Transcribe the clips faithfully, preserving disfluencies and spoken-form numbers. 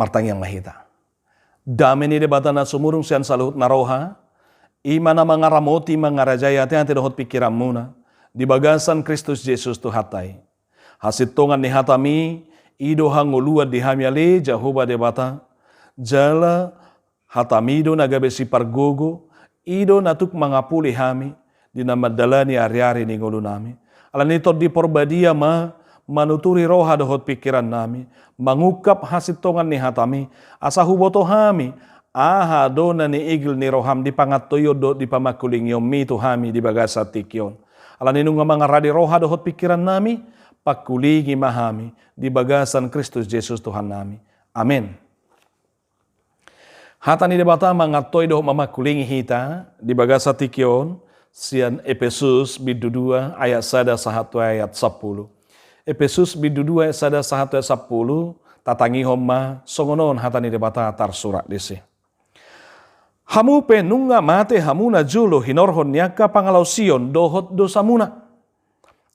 Martangiang ma hita. Dame ni Debata na sumurung sian saluhut na roha, i ma na mangaramoti mangarajai ateate dohot pingkiranmuna di bagasan Kristus Jesus Tuhanta i. Hasintongan ni hatami, i do hangoluan di hami ale Jahowa Debata, jala hatami do na gabe sipargogo, i do na tuk mangapuli hami di na mandalani ariari ni ngolunami. Alani Tondi Porbadia ma manuturi roha dohot pingkirannami, mangungkap hasintongan ni hatami, asa huboto hami aha do na niigil ni roham di pangantoion dohot di pamangkulingionmi tu hami di bagasan tingki on. Alani nunga mangaradi roha dohot pingkirannami, pangkulingi ma hami di bagasan Kristus Jesus Tuhannami. Amen. Hata ni Debata mangantoi dohot mamangkulingi hita di bagasan tingki on sian Epesus bindu dua ayat sada sahat tu ayat sampulu. Epesus bindu dua ayat sada sahat tu ayat sampulu, tatangihon ma songon on hata ni Debata tarsurat disi. Hamu pe nunga mate hamu na jolo hinorhon ni angka pangalaosion dohot dosamuna,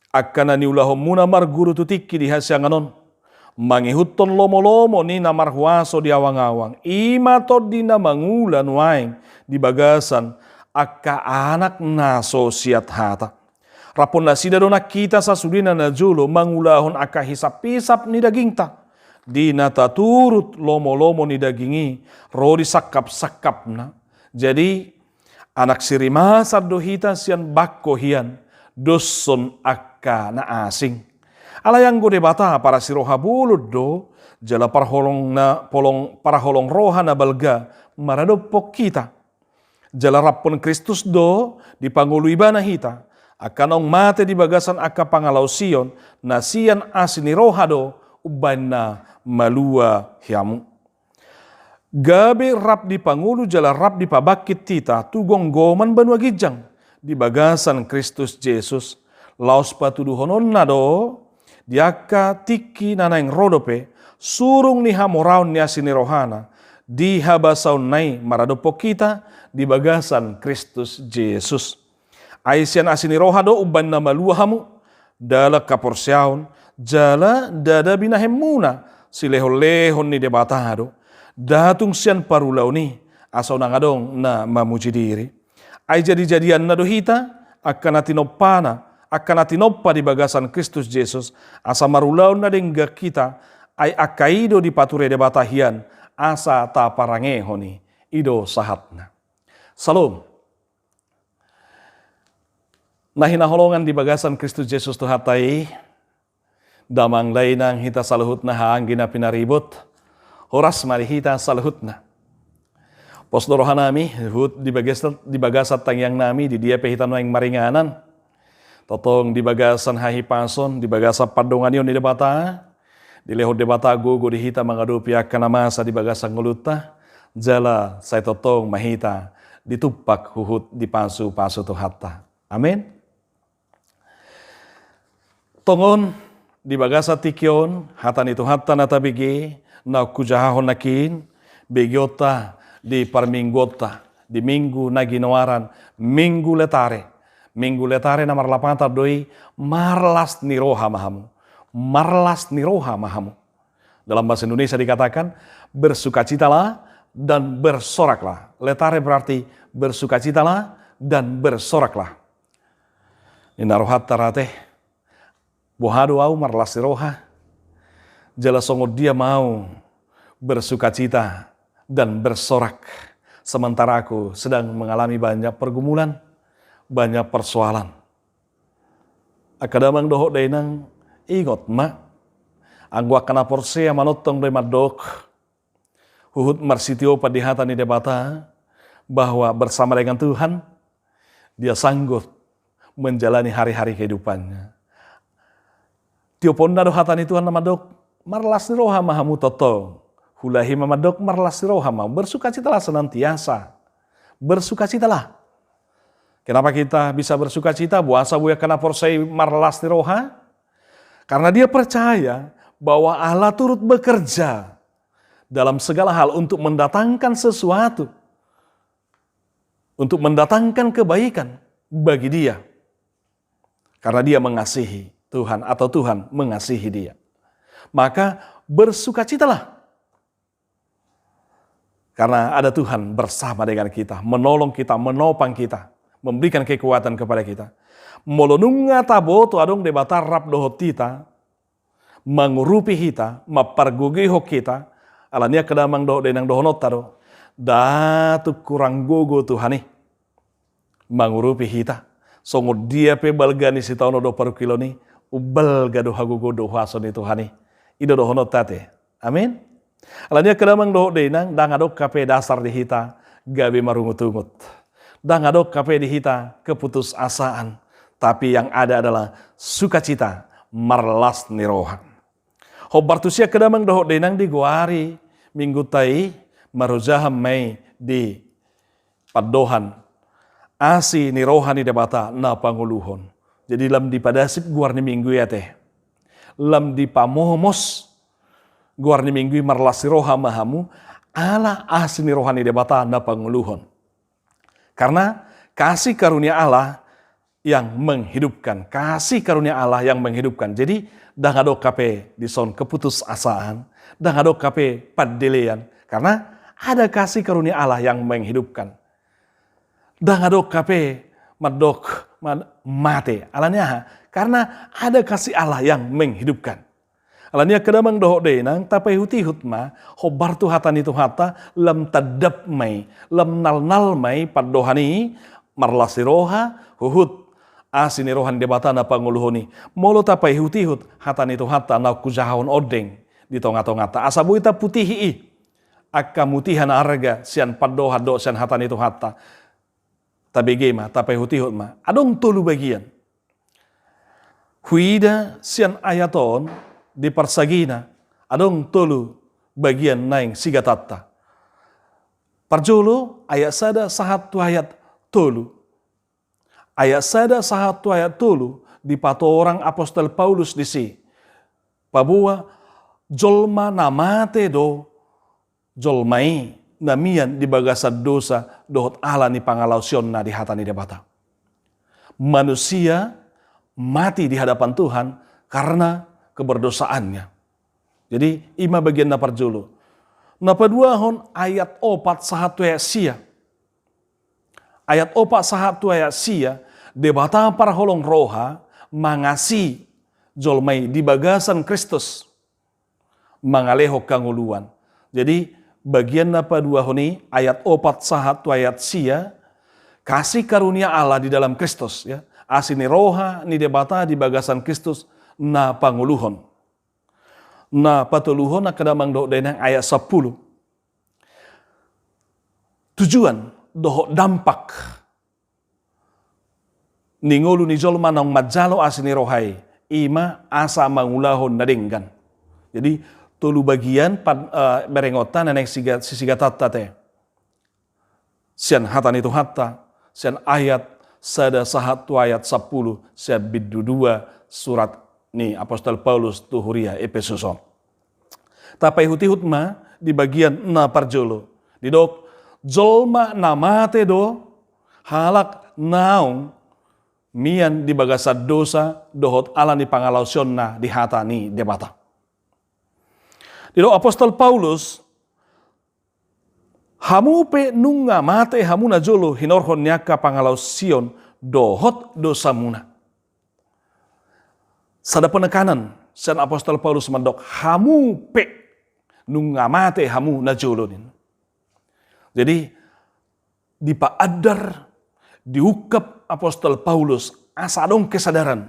angka na niulahonmuna marguru tu tingki di hasiangan on, mangihuthon lomolomo ni na marhuaso di awangawang, i ma tondi na mangula nuaeng di bagasan angka anak na so siat hata. Rap nasida do nang hita sasudena na jolo mangulahon angka hisaphisap ni dagingta, di na taturut lomolomo ni daging i ro di sangkapsangkapna. Jadi, anak sirimasan do hita sian bangko hian, doshon angka na asing. Alai anggo Debata parasi roha bolon do, jala parholong na, polong, parholong roha na balga maradophon hita. Jala raphon Kristus do dipangolu Ibana hita, angka naung mate di bagasan angka pangalaosion, na sian asi ni roha do umbahen na malua hamu. Gabe rap dipangolu jala rap dipabangkit hita tu gomgoman banua ginjang di bagasan Kristus Jesus, laos patuduhononna do di angka tingki na naeng ro dope surung ni hamoraon ni asi ni rohana di habasaonna i maradophon hita di bagasan Kristus Jesus. Ai sian asi ni roha do umbahen na malua hamu, dalan haporseaon, jala ndada binahenmuna silehonlehon ni Debata do, ndada tung sian parulaon i, asa unang adong na mamuji diri. Ai jadijadianna do hita, angka na tinompana, angka na tinompa di bagasan Kristus Jesus, asa marulaon na denggan hita, ai angka i do dipature Debata hian, asa taparangehon i, i do sahatna. Salom. Na hinaholongan di bagasan Kristus Jesus Tuhanta i, damang dainang hita saluhutna, haha anggi na pinaribot, horas ma di hita saluhutna. Pos do rohanami, huhut di bagasan, di bagasan tangiangnami, di dia pe hita nuaeng maringanan. Tongtong di bagasan hahipason, di bagasan pandonganion ni Debata, dilehon Debata gogo di hita mangadopi angka na masa di bagasan ngolunta, jala sai tongtong ma hita ditumpak huhut dipasupasu Tuhanta. Amen. Tongon di bagasan tingki on, hata ni Tuhanta na tabege, na hujahahon nangkin, begeonta di parmingguonta, di minggu na ginoaran Minggu Letare. Minggu Letare na marlapatan do i marlas ni roha ma hamu. Marlas ni roha ma hamu. Dalam bahasa Indonesia dikatakan, bersukacitalah dan bersoraklah. Letare berarti bersukacitalah dan bersoraklah. Ninna rohanta ra te, boha do au marlas ni roha? Jala songon dia ma au bersukacita dan bersorak, sementara aku sedang mengalami banyak pergumulan, banyak persoalan? Angka damang dohot dainang, ingot ma, anggo angka na porsea manongtong do i mandok, huhut marsitiopan di hata ni Debata, bahwa bersama dengan Tuhan, dia sanggup menjalani hari-hari kehidupannya. Tioponna do hata ni Tuhan na mandok, marlas ni roha ma hamu tongtong. Hulahi ma mandok, marlas ni roha ma, bersukacitalah senantiasa. Bersukacitalah. Kenapa kita bisa bersukacita? Boasa boi angka na porsea i marlas ni roha? Karena dia percaya bahwa Allah turut bekerja dalam segala hal untuk mendatangkan sesuatu, untuk mendatangkan kebaikan bagi dia. Karena dia mengasihi Tuhan atau Tuhan mengasihi dia. Maka bersukacitalah. Karena ada Tuhan bersama dengan kita, menolong kita, menopang kita, memberikan kekuatan kepada kita. Molo nunga taboto adong Debata rap dohot hita, mangurupi hita, mampargogoihon hita, alani i angka damang dohot dainang, dohononta do, nda tung hurang gogo Tuhan i mangurupi hita. Songon dia pe balga ni sitaonon dohot parungkilon i, umbalga do hagogoon dohot huaso ni Tuhan i. I do dohononta ate. Amin. Alani i angka damang dohot dainang, ndang adong hape dasar di hita gabe marungutungut. Ndang adong hape di hita keputusasaan. Tapi yang ada adalah sukacita, marlas ni roha. Hombar tusi angka damang dohot dainang, digoari minggunta i marojahan ma i di pandohan asi ni roha ni Debata na pangoluhon. Jadi lam dipadasip goar ni minggu i ate. Lam dipamomos goar ni minggu i, marlas ni roha ma hamu, ala asi ni roha ni Debata na pangoluhon. Karena kasih karunia Allah yang menghidupkan. Kasih karunia Allah yang menghidupkan. Jadi, ndang adong hape dison keputusasaan, ndang adong hape pandelean. Karena ada kasih karunia Allah yang menghidupkan. Ndang adong hape mandok ma-, mate. Alani aha? Karena ada kasih Allah yang menghidupkan. Alani i angka damang dohot dainang, tapaihutihut ma hombar tu hata ni Tuhanta, lam tandap ma i, lam nalnal ma i pandohan i, marlas ni roha, huhut asi ni roha ni Debata na pangoluhon i. Molo tapaihutihut hata ni Tuhanta naung hujahahon ondeng di tongatonganta, asa boi taputihi i angka mutiha na arga sian pandohan dohot sian hata ni Tuhanta. Tabege ma, tapaihutihut ma. Adong tolu bagian. Huida sian ayat on, di parsagina, adong tolu bagian naeng sigatanta. Parjolo, ayat sada sahat tu ayat tolu. Ayat sada sahat tu ayat tolu, dipatorang apostel Paulus disi. Paboa jolma na mate do jolma i na mian di bagasan dosa dohot ala ni pangalaosionna di hata ni Debata. Manusia mati di hadapan Tuhan karena keberdosaannya. Jadi, i ma bagian na parjolo. Na paduahon, ayat opat sahat tu ayat sia. Ayat opat sahat tu ayat sia, Debata parholong roha mangasi jolma i di bagasan Kristus, mangalehon hangoluan. Jadi, bagian na paduahon i, ayat opat sahat tu ayat sia, kasih karunia Allah di dalam Kristus, ya. Asi ni roha ni Debata di bagasan Kristus na pangoluhon. Na patoluhon, angka damang dohot dainang, ayat sampulu. Tujuan dohot dampak ni ngolu ni jolma naung manjalo asi ni roha i, i ma asa mangulahon na denggan. Jadi, tolu bagian pan-, eh, berengonta na naeng siga-, sisigatanta te. Sian hata ni Tuhanta, sian ayat sada sahat tu ayat sampulu, sian bindu dua surat ni apostel Paulus tu huria Epesus on. Tapaihutihut ma di bagian na parjolo. Didok, jolma na mate do halak naung mian di bagasan dosa dohot ala ni pangalaosionna di hata ni Debata. Didok apostel Paulus, hamu pe nunga mate hamu najolo hinorhon ni angka pangalaosion dohot dosamuna. Sada penekanan sian apostel Paulus mandok, hamu pe nunga mate hamu najolo, ninna. Jadi, dipaandar, diungkap apostel Paulus asa adong kesadaran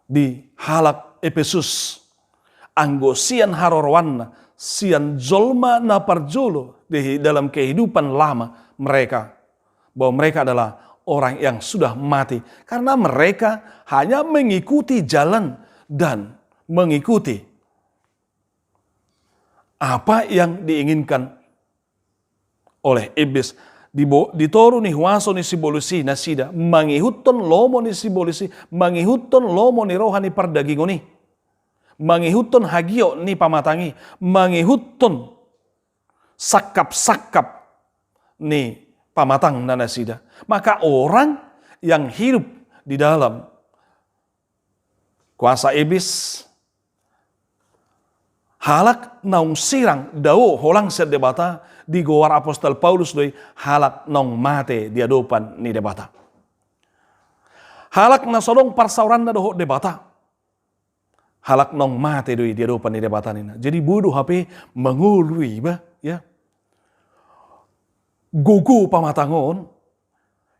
di halak Epesus, anggo sian haroroanna, sian jolma na parjolo di dalam kehidupan lama mereka, bahwa mereka adalah orang yang sudah mati, karena mereka hanya mengikuti jalan dan mengikuti apa yang diinginkan oleh iblis. Dibo-, ditoru ni huaso ni sibolis i nasida, mangihuthon lomo ni sibolis i, mangihuthon lomo ni roha ni pardagingon i, mangihuthon hagiot ni pamatang i, mangihuthon sangkap-sangkap ni pamatangna nasida. Maka orang yang hidup di dalam kuasa iblis, Halak naung sirang dao holang sian Debata, digoar apostel Paulus do i halak naung mate di adopan ni Debata. Halak na so adong parsaoranna dohot Debata, halak naung mate do i di adopan ni Debata ninna. Jadi boi do hape mangolu iba, ya. Gogo pamatang on,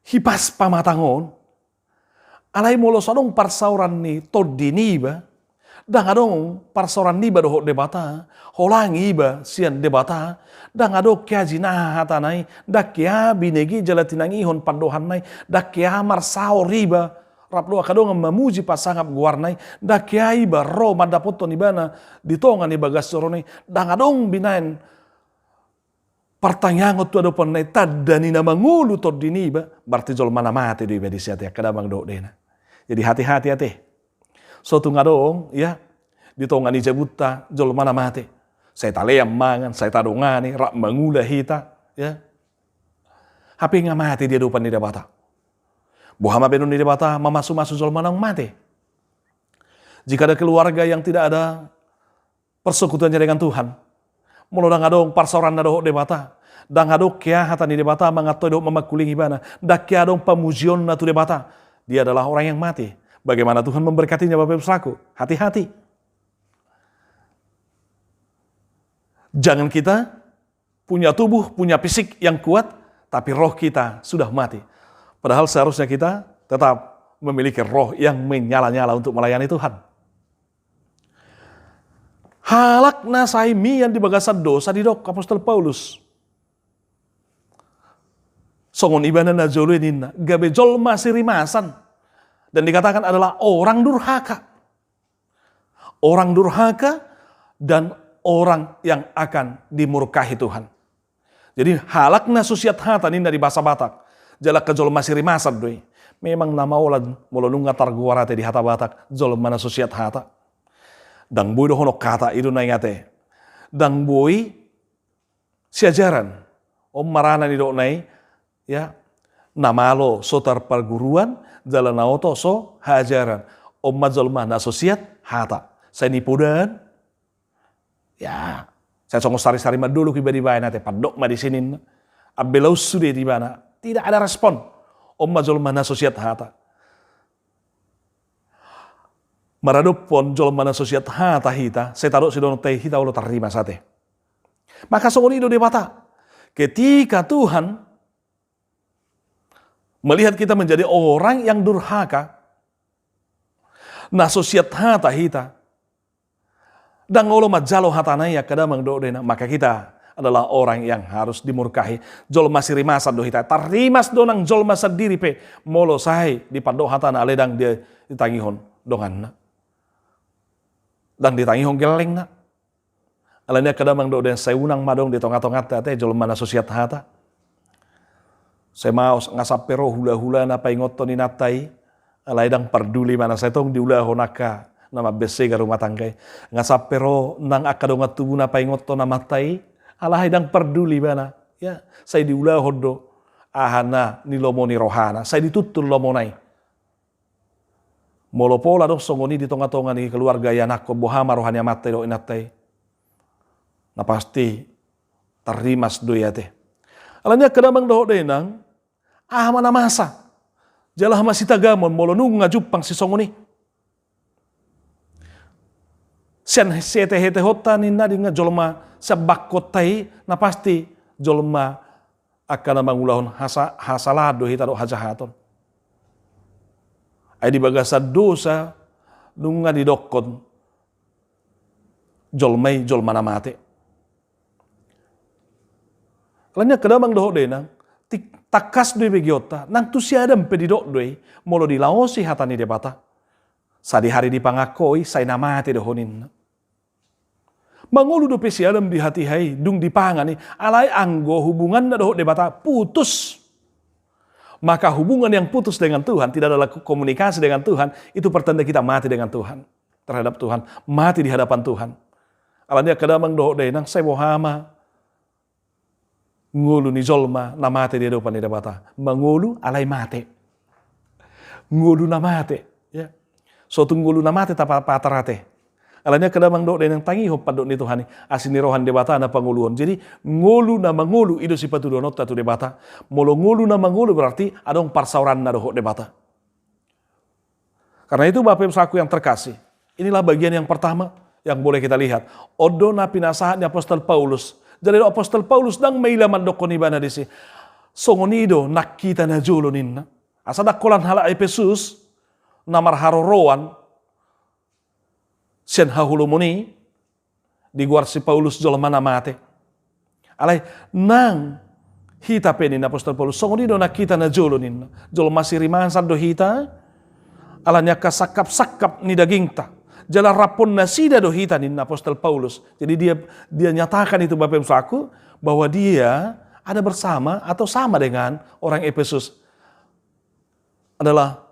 hipas pamatang on, alai molo so adong parsaoran ni tondi niba, ndang adong parsaoran niba dohot Debata, holang iba sian Debata, ndang adong hea jinaha hatana i, ndang hea binege jala tinangihon pandohanna i, ndang hea marsaor iba rap dohot angka dongan mamuji pasangap goarna i, ndang hea iba ro mandapothon ibana di tonga ni bagas joro i, ndang adong binaen partangiangon tu adopanna i, tanda ni na mangolu tondi niba, berarti jolma na mate do iba disi ate, angka damang dohot dainang. Jadi hati-hati ate. So tung adong, ya, di tonga ni jabunta jolma na mate. Sai talean mangan, sai tadongani, rap mangula hita, ya. Hape nga mate di adopan ni Debata. Boha ma baenon ni Debata mamasu-masu jolma naung mate? Jika ada keluarga yang tidak ada persekutuannya dengan Tuhan, molo ndang adong parsaoranna dohot Debata, ndang adong hea hata ni Debata mangantoi dohot mamangkuling ibana, ndang hea adong pamujionna tu Debata, dia adalah orang yang mati. Bagaimana Tuhan memberkatinya, Bapak Ibu Saudaraku? Hati-hati. Jangan kita punya tubuh, punya fisik yang kuat, tapi roh kita sudah mati. Padahal seharusnya kita tetap memiliki roh yang menyala-nyala untuk melayani Tuhan. Halak na sai mian di bagasan dosa, didok apostel Paulus. Songon ibana na jolo i ninna, gabe jolma sirimasan. Dan dikatakan adalah orang durhaka. Orang durhaka dan orang yang akan dimurkai Tuhan. Jadi halak na so siat hata ninna di bahasa Batak. Jala angka jolma sirimasan do i. Memang na maolan molo nunga targoar ate di hata Batak jolma na so siat hata. Ndang boi dohonon hata i do na i ate. Ndang boi siajaran. On ma ra na nidokna i, ya, na malo so tarparguruan, jala na oto so haajaran. On ma jolma na so siat hata. Sai nipodaan, ya, sai songon sari-sari mandolok iba dibaen ate, pandok ma disi ninna. Ambelaus sude di ibana, tidak ada respon. On ma jolma na so siat hata. Maradophon jolma na so siat hata hita, sai tadok sidohononta i, hita olo tarrimas ate. Maka songon i do Debata. Ketika Tuhan melihat kita menjadi orang yang durhaka, na so siat hata hita, ndang olo manjalo hatana i, angka damang dohot dainang, maka kita adalah orang yang harus dimurkai. Jolma sirimasan do hita. Tarrimas do nang jolma sandiri pe molo sai dipandok hatana, alai ndang ditangihon donganna. Ndang ditangihon gellengna. Alani i, angka damang dohot dainang, sai unang ma adong di tonga-tonganta ate jolma na so siat hata. Sai maos, nga sampe ro hula-hula na paingothon inanta i, alai ndang parduli ibana, sai tong diulahon angka na mambesegar rumah tangga i. Nga sampe ro nang angka dongan tubu na paingothon amanta i, alai ndang parduli ibana. Ya, sai diulahon do aha na nilomo ni rohana, sai dituntun lomona i. Molo pola adong songon i di tonga-tonga ni keluarga ianakhon, boha ma roha ni amanta i dohot inanta i, na pasti tarrimas do i ate. Alani i, angka damang dohot dainang, aha ma na masa jala aha ma sitagamon molo nunga jumpang sisongon i? Sian sihetehetehonta ninna, di nga jolma sian bangkonta i, na pasti jolma angka na mangulahon hasa-, hasalahan do hita dohot hajahaton. Ai di bagasan dosa nunga didokkon jolma i jolma na mate. Alani i, angka damang dohot dainang, ti-, tangkas do i begeonta, nang tu si Adam pe didok do i, molo dilaosi hata ni Debata, sadihari dipangangkoi, sai na mate do ho ninna. Mangolu dope si Adam di hatiha i, dung dipangan i, alai anggo hubunganna dohot Debata putus. Maka hubungan yang putus dengan Tuhan, tidak ada lagi komunikasi dengan Tuhan, itu pertanda kita mati dengan Tuhan, terhadap Tuhan, mati di hadapan Tuhan. Alani i, angka damang dohot dainang, sai boha ma ngolu ni jolma na mate di adopan ni Debata? Mangolu alai mate. Ngolu na mate, ya. So tung ngolu na mate tapa-, patar ate. Alani angka damang dohot dainang, tangihon pandok ni Tuhan i, asi ni roha ni Debata na pangoluhon. Jadi, ngolu na mangolu i do sipatuduhononta tu Debata. Molo ngolu na mangolu berarti adong parsaoranna dohot Debata. Karena itu, Bapak Ibu Saudaraku yang terkasih, inilah bagian yang pertama yang boleh kita lihat. On do na pinasahat ni Apostel Paulus. Jadi, Apostel Paulus ndang maila mandokkon ibana disi. Songon i do nang hita na jolo ninna. Asa ndang holan halak Epesus na marharoroan sian haholomon i, digoar si Paulus jolma na mate. Alai nang hita pe ninna Apostel Paulus, songon i do nang hita na jolo ninna. Jolma sirimasan do hita, alani angka sangkap-sangkap ni dagingta. Jala rap nasida do hita ninna Apostel Paulus. Jadi dia, dia nyatakan itu Bapak Ibu Saudaraku, bahwa dia ada bersama atau sama dengan orang Epesus. Adalah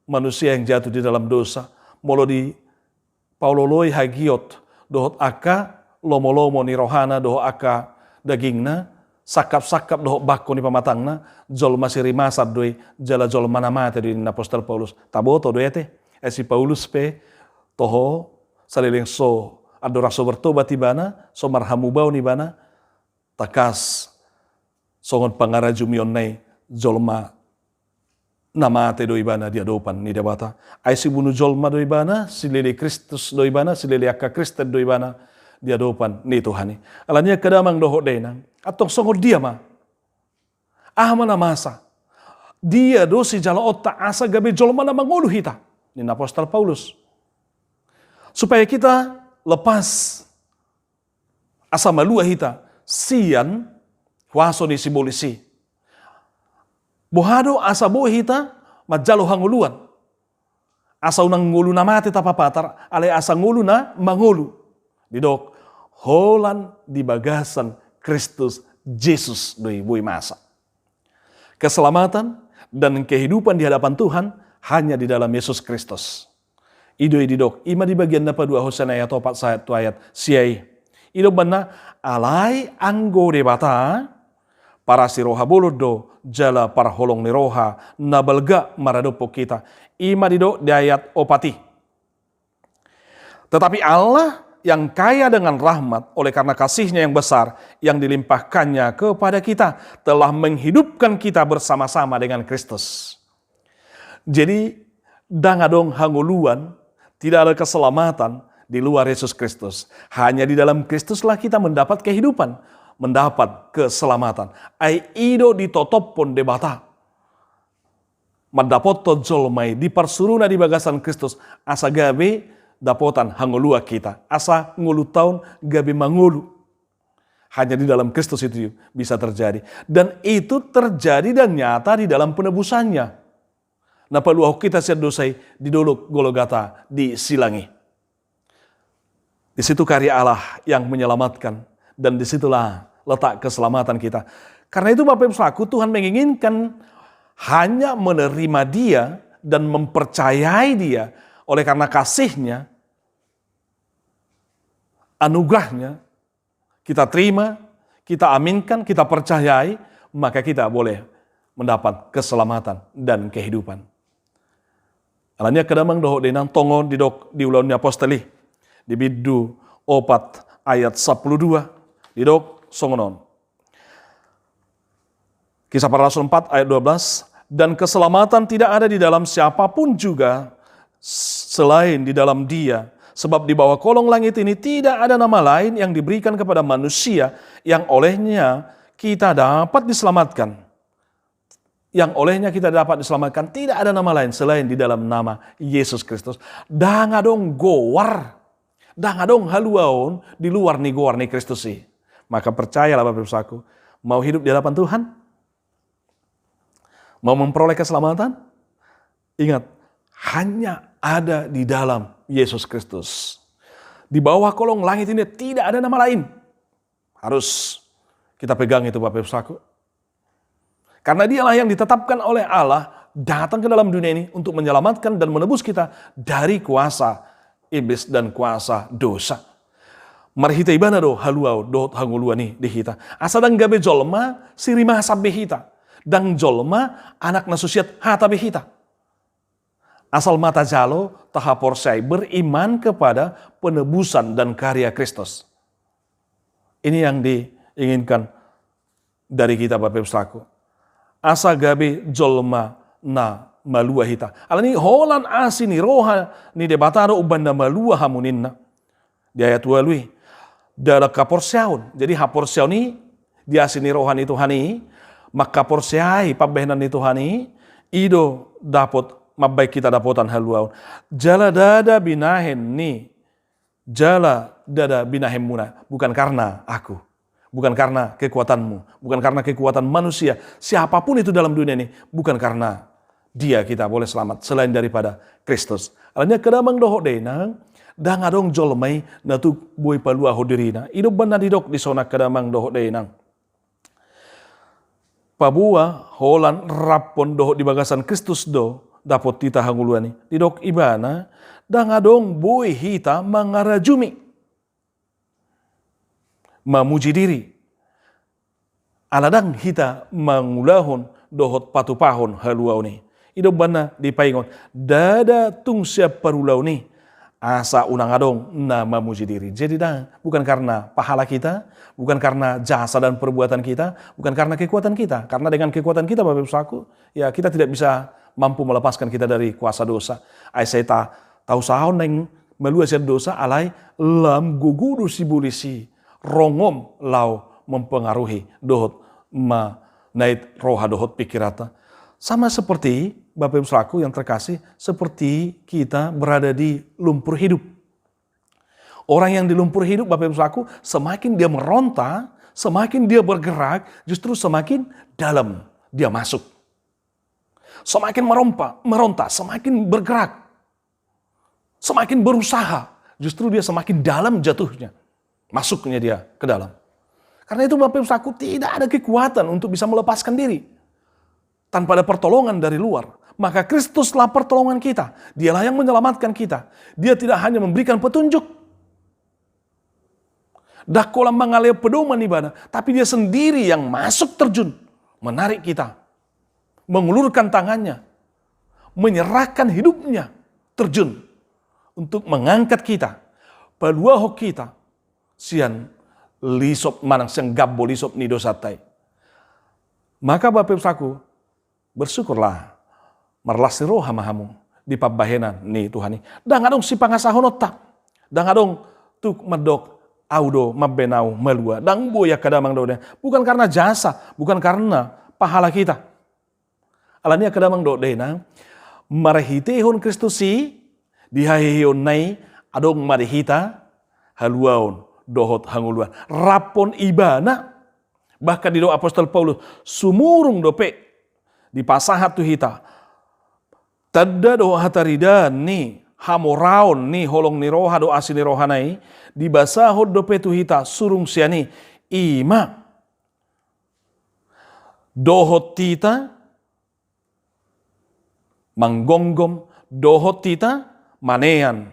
manusia yang jatuh di dalam dosa. Molo dipaoloi hagiot dohot angka lomo-lomo ni rohana dohot angka dagingna, sangkap-sangkap dohot bangko ni pamatangna, jolma sirimasan do i, jala jolma na mate do i ninna Apostel Paulus. Taboto do i ate, ai si Paulus pe toho saleleng so, andorang so bertobat ibana, so marhamubaon ibana, tangkas songon pangarajumionna i, jolma na mate do ibana di adopan ni Debata. Ai sibunu jolma do ibana, silele Kristus do ibana, silele angka Kristen do ibana di adopan ni Tuhan i. Alani angka damang dohot dainang, antong songon dia ma? Aha ma na masa? Dia do sijaloonta asa gabe jolma na mangolu hita, ninna Apostel Paulus. Supaya kita lepas, asa malua hita sian huaso ni sibolis i. Boha do asa boi hita manjalo hangoluan? Asa unang ngolu na mate tapapatar, alai asa ngolu na mangolu. Didok, holan di bagasan Kristus Jesus do i boi masa. Keselamatan dan kehidupan di hadapan Tuhan hanya di dalam Yesus Kristus. I do i didok, i ma di bagian na paduahon sian ayat opat sahat tu ayat sia i. I do umbahen na, alai anggo Debata, parasi roha bolon do, jala parholong ni roha na balga maradophon hita. I ma didok di ayat opat i. Tetapi Allah yang kaya dengan rahmat oleh karena kasih-Nya yang besar yang dilimpahkan-Nya kepada kita, telah menghidupkan kita bersama-sama dengan Kristus. Jadi, ndang adong hangoluan, tidak ada keselamatan di luar Yesus Kristus. Hanya di dalam Kristuslah kita mendapat kehidupan, mendapat keselamatan. Ai i do ditotophon Debata mandapothon jolma i, diparsuruna di bagasan Kristus, asa gabe dapotan hangoluan hita, asa ngolunta on gabe mangolu. Hanya di dalam Kristus itu bisa terjadi. Dan itu terjadi dan nyata di dalam penebusan-Nya. Na paluahon hita sian dosa i di dolok Golgata di silang i. Di situ karya Allah yang menyelamatkan, dan disitulah letak keselamatan kita. Karena itu, Bapak Ibu Saudaraku, Tuhan menginginkan hanya menerima Dia dan mempercayai Dia. Oleh karena kasih-Nya, anugerah-Nya, kita terima, kita aminkan, kita percayai, maka kita boleh mendapat keselamatan dan kehidupan. Alani angka damang dohot dainang, tongon didok di Ulaon ni Apostel i, di bindu opat ayat sampulu dua, didok songon on. Kisah Para Rasul empat ayat dua belas, dan keselamatan tidak ada di dalam siapa pun juga selain di dalam Dia. Sebab di bawah kolong langit ini tidak ada nama lain yang diberikan kepada manusia yang olehnya kita dapat diselamatkan. Yang olehnya kita dapat diselamatkan, tidak ada nama lain selain di dalam nama Yesus Kristus. Ndang adong goar, ndang adong haluaon di luar ni goar ni Kristus i. Maka percayalah, Bapak Ibu Saudaraku, mau hidup di hadapan Tuhan, mau memperoleh keselamatan, ingat, hanya ada di dalam Yesus Kristus. Di bawah kolong langit ini tidak ada nama lain. Harus kita pegang itu, Bapak Ibu Saudaraku. Karena Dialah yang ditetapkan oleh Allah datang ke dalam dunia ini untuk menyelamatkan dan menebus kita dari kuasa iblis dan kuasa dosa. Marhite Ibana do haluaon dohot hangoluan i di hita. Asa ndang gabe jolma sirimasan be hita. Ndang jolma anak na so siat hata be hita. Asal ma tajalo, tahaporseai, beriman kepada penebusan dan karya Kristus. Ini yang diinginkan dari kita, Bapak Ibu Saudaraku. Asa gabe jolma na malua hita. Alani holan asi ni roha ni Debata do umbahen na malua hamu ninna. Di ayat ualu i. Dalan haporseaon. Jadi haporseaon i di asi ni roha ni Tuhan i, mangkaporseai pambahenan ni Tuhan i, i do dapot, mambahen hita dapotan haluaon. Jala ndada binahen ni, jala ndada binahenmuna, bukan karena aku, bukan karena kekuatanmu, bukan karena kekuatan manusia, siapapun itu dalam dunia ini, bukan karena dia kita boleh selamat selain daripada Kristus. Alani angka damang dohot dainang, ndang adong jolma i na tuk boi paluahon dirina. I do umbahen na didok dison angka damang dohot dainang. Paboa holan raphon dohot di bagasan Kristus do dapot hita hangoluan i. Didok ibana, ndang adong boi hita mangarajumi, mamuji diri. Ala ndang hita mangulahon dohot patupahon haluaon i. I do umbahen na dipaingot, ndada tung sian parulaon i, asa unang adong na mamuji diri. Jadi ndang, bukan karena pahala kita, bukan karena jasa dan perbuatan kita, bukan karena kekuatan kita. Karena dengan kekuatan kita, Bapak Ibu Saudaraku, ya, kita tidak bisa mampu melepaskan kita dari kuasa dosa. Ai sai ta, tausahon naeng malua sian dosa, alai lam gogo do sibolis i, rongom laho mempengaruhi dohot manait roha dohot pikiranta. Sama seperti, Bapak Ibu Saudaraku yang terkasih, seperti kita berada di lumpur hidup. Orang yang di lumpur hidup, Bapak Ibu Saudaraku, semakin dia meronta, semakin dia bergerak, justru semakin dalam dia masuk. Semakin merompa, meronta, semakin bergerak, semakin berusaha, justru dia semakin dalam jatuhnya, masuknya dia ke dalam. Karena itu, Bapak Ibu Saudaraku, tidak ada kekuatan untuk bisa melepaskan diri tanpa ada pertolongan dari luar. Maka Kristuslah pertolongan kita. Dialah yang menyelamatkan kita. Dia tidak hanya memberikan petunjuk, ndang holan mangalehon pedoman ibana, tapi dia sendiri yang masuk terjun, menarik kita, mengulurkan tangannya, menyerahkan hidupnya, terjun untuk mengangkat kita, paluahon kita sian lisop manang sian gambo lisop ni dosanta i. Maka Bapak Ibu Saudaraku, bersyukurlah, marlas ni roha ma hamu di pambahenan ni Tuhan i. Ndang adong sipangasahononta. Ndang adong tuk mandok, au do mambahen au malua. Ndang boi angka damang dohot dainang. Bukan karena jasa, bukan karena pahala kita. Alani angka damang dohot dainang, marhitehon Kristus i, di haheheonna i, adong ma di hita haluaon dohot hangoluan. Raphon ibana, bahkan didok apostel Paulus, sumurung dope dipasahat tu hita tanda dohot hataridaan ni hamoraon ni holong ni roha dohot asi ni rohana i, dibasahon dope tu hita surung sian i, i ma dohot hita manggomgom, dohot hita manean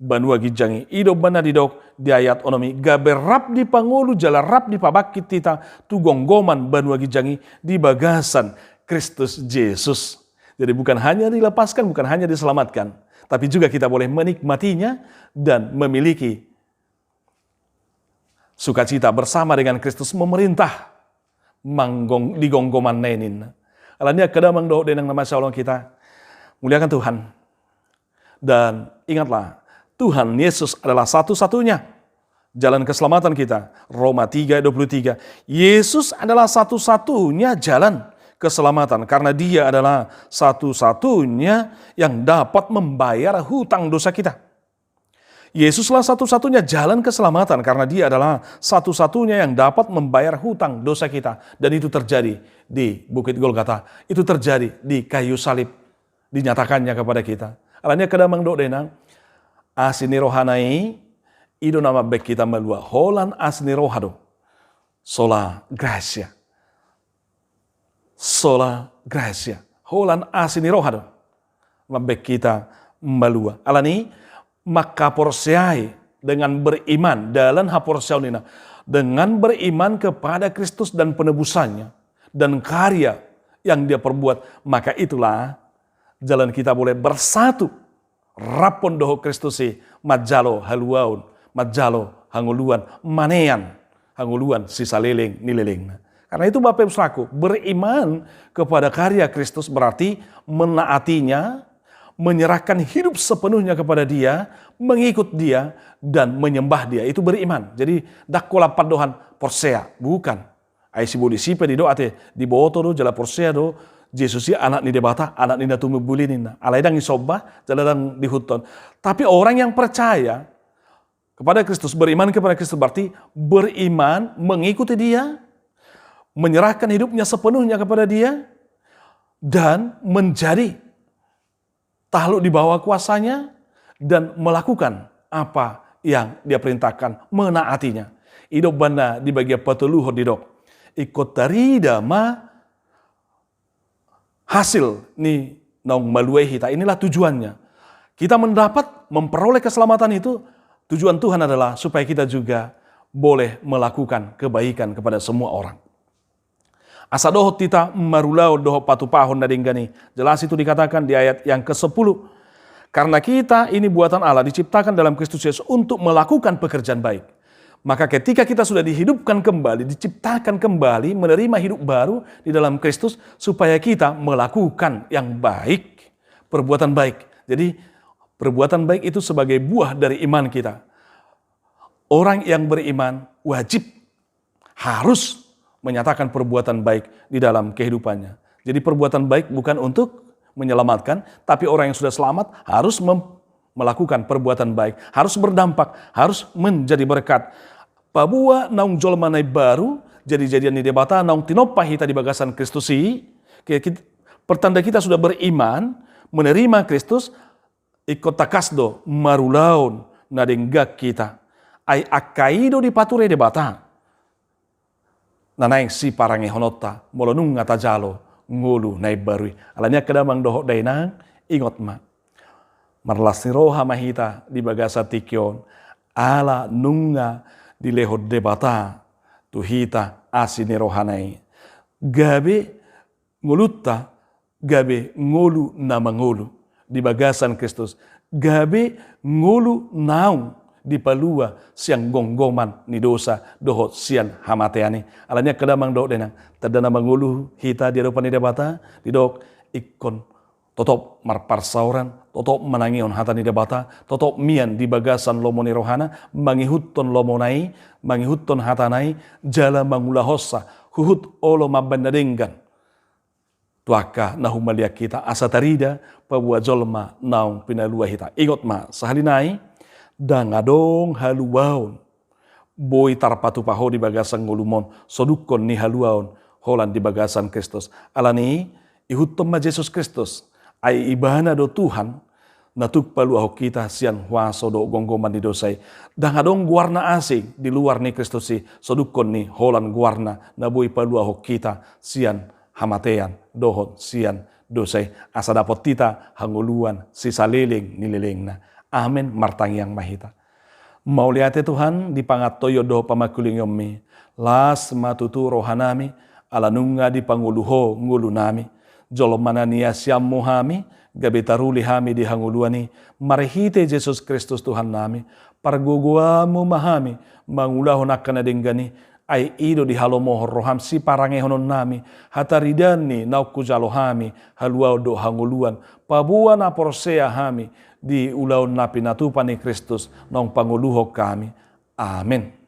banua ginjang i. I do umbahen na didok di ayat onom i, gabe rap dipangolu jala rap dipabangkit hita tu gomgoman banua ginjang i di bagasan Kristus Jesus. Jadi bukan hanya dilepaskan, bukan hanya diselamatkan, tapi juga kita boleh menikmatinya dan memiliki sukacita bersama dengan Kristus memerintah manggong, di gomgomanna i ninna. Alani angka damang dohot dainang na masihaholongan hita, muliakan Tuhan. Dan ingatlah, Tuhan Yesus adalah satu-satunya jalan keselamatan kita. Roma tiga dua puluh tiga. Yesus adalah satu-satunya jalan keselamatan, karena Dia adalah satu-satunya yang dapat membayar hutang dosa kita. Yesuslah satu-satunya jalan keselamatan, karena Dia adalah satu-satunya yang dapat membayar hutang dosa kita. Dan itu terjadi di Bukit Golgata. Itu terjadi di kayu salib. Dinyatakannya kepada kita. Alani angka damang dohot dainang, asi ni rohana i, i do na mambahen hita malua. Holan asi ni roha do. Sola gratia. Sola gratia. Holan asi ni roha do mambahen hita malua. Alani i, mangkaporseai, dengan beriman, dalan haporseaon ninna, dengan beriman kepada Kristus dan penebusannya dan karya yang Dia perbuat, maka itulah jala kita boleh bersatu rap dohot Kristus i, manjalo haluaon, manjalo hangoluan, manean hangoluan sisaleleng ni lelengna. Karena itu, Bapak Ibu Saudaraku, beriman kepada karya Kristus berarti menaatinya, menyerahkan hidup sepenuhnya kepada Dia, mengikut Dia, dan menyembah Dia. Itu beriman. Jadi, ndang holan pandohan porsea, bukan. Ai sibolis i pe didok ate, diboto do jala porsea do Jesus i Anak ni Debata, Anak ni na tumimul i, ninna. Alai ndang disomba jala ndang diihuthon. Tapi orang yang percaya kepada Kristus, beriman kepada Kristus, berarti beriman, mengikuti Dia, menyerahkan hidupnya sepenuhnya kepada Dia, dan menjadi takluk di bawah kuasa-Nya, dan melakukan apa yang Dia perintahkan, menaatinya. I do umbahen na di bagian patoluhon didok, ingkon tarida ma hasil ni naung malua i hita. Inilah tujuannya. Kita mendapat, memperoleh keselamatan itu, tujuan Tuhan adalah supaya kita juga boleh melakukan kebaikan kepada semua orang. Asa dohot hita marulaon dohot patupahon na denggan i. Jelas itu dikatakan di ayat yang kesepuluh. Karena kita ini buatan Allah, diciptakan dalam Kristus Yesus untuk melakukan pekerjaan baik. Maka ketika kita sudah dihidupkan kembali, diciptakan kembali, menerima hidup baru di dalam Kristus, supaya kita melakukan yang baik, perbuatan baik. Jadi, perbuatan baik itu sebagai buah dari iman kita. Orang yang beriman wajib, harus menyatakan perbuatan baik di dalam kehidupannya. Jadi, perbuatan baik bukan untuk menyelamatkan, tapi orang yang sudah selamat harus mem-, melakukan perbuatan baik, harus berdampak, harus menjadi berkat. Paboa naung jolma na imbaru, jadi-jadian ni Debata, naung tinompa hita di bagasan Kristus i, ke-, kit-, pertanda kita sudah beriman, menerima Kristus, ingkon tangkas do marulaon na denggan hita. Ai angka i do dipature Debata na naeng siparangehononta molo nunga tajalo ngolu na imbaru i. Alani i angka damang dohot dainang, ingot ma. Marlas ni roha ma hita di bagasan tingki on, ala nunga dilehon Debata tu hita asi ni rohana i. Gabe ngolunta gabe ngolu na mangolu di bagasan Kristus, gabe ngolu naung dipalua sian gomgoman ni dosa dohot sian hamatean i. Alani i angka damang dohot dainang, tanda na mangolu hita di adopan ni Debata, didok ingkon totop marparsaoran, totop manangihon hata ni Debata, totop mian di bagasan lomo ni rohana, mangihuthon lomona i, mangihuthon hatana i, jala mangulahonsa huhut olo mambaen na denggan tu angka na humaliang hita, asa tarida paboa jolma naung pinalua hita. Ingot ma, sahali nai, ndang adong haluaon boi tarpatupa ho di bagasan ngolum on, sodukkon ni haluaon holan di bagasan Kristus. Alani i, ihuthon ma Jesus Kristus, ai Ibana do Tuhan, na tuk paluahon hita sian huaso dohot gomgoman ni dosa i. Ndang adong goar na asing di luar ni Kristus i, sodukkon ni holan goarna na boi paluahon hita sian hamatean dohot sian dosa i, asa dapot hita hangoluan sisaleleng ni lelengna. Amen. Martangiang ma hita. Mauliate Tuhan, di pangantoion dohot pamangkulingionmi, las ma tutu rohanami, ala nunga dipangolu ho ngolunami. Jolma na niasianmu hami, gabe taruli hami di hangoluan i, marhite Jesus Kristus Tuhannami, pargogoanmu ma hami mangulahon angka na denggan i, ai i do dihalomohon roham siparangehononnami, hataridaan ni naung hujalo hami haluaon dohot hangoluan, paboa na porsea hami di ulaon na pinatupa ni Kristus naung pangoluhon hami. Amen.